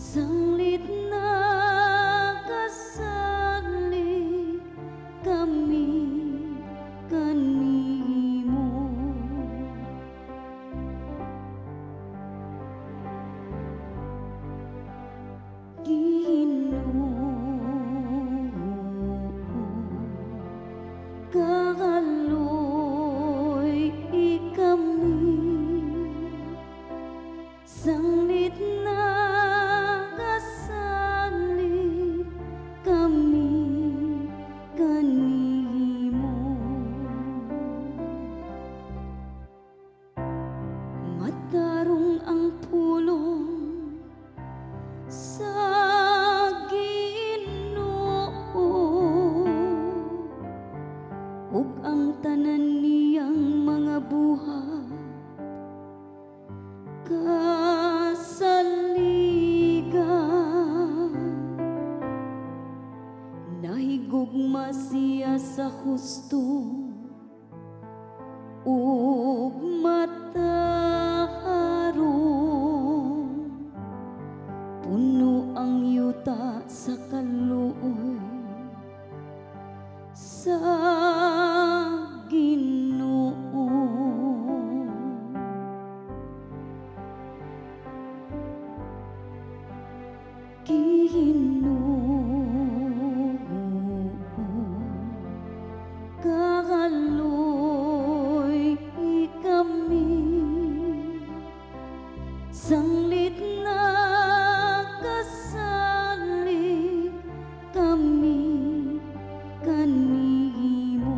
Sanglit nagasalig kami kanimo. Ginoo, kakaloy kami. Sanglit nagasalig kami kanimo. Matarong ang pulong sa Ginoo, ug ang tanan niyang mga buhat kasaligan. Nahigugma siya sa husto ug matarong. Puno ang yuta sa kaluoy sa Ginoo. Ginoo, kakaloy kami. Sanglit nagasalig kami kanimo.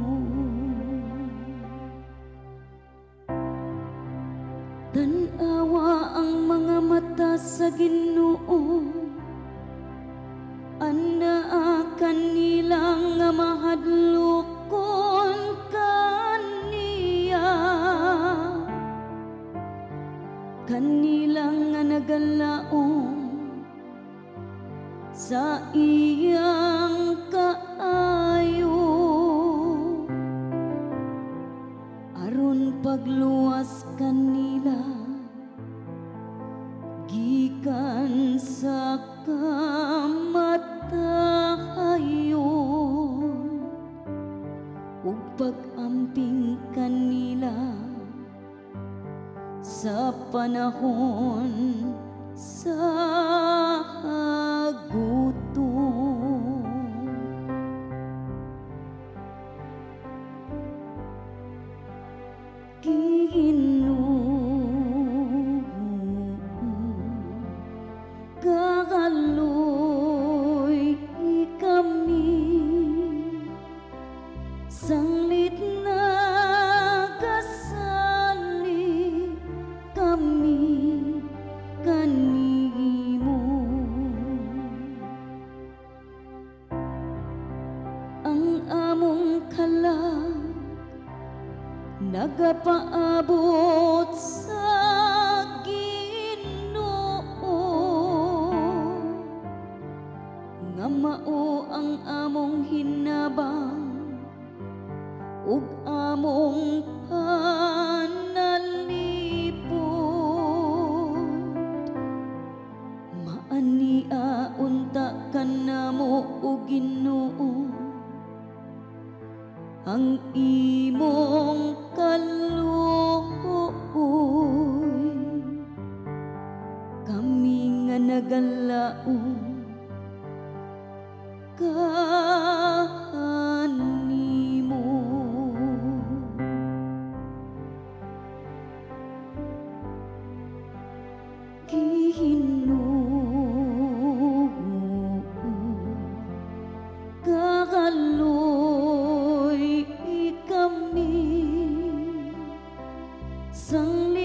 Tan-awa ang mga mata sa Ginoo, anaa kanila nga mahadlokon kaniya, kanila nga nagalaom sa iyang kaayo, aron pagluwas kanila gikan sa kamatayon ug pag-amping kanila sa panahon sa gutom. Ginoo, kakaloy kami. Sanglit nagasalig kami kanimo. Ang among kalag nagapaabot sa Ginoo, nga mao ang among hinabang ug among panalipod. Maania unta kanamo, o Ginoo, ang imong kaluoy. Kami nga nagalaom kanimo. Ginoo, kakaloy kami. Sanglit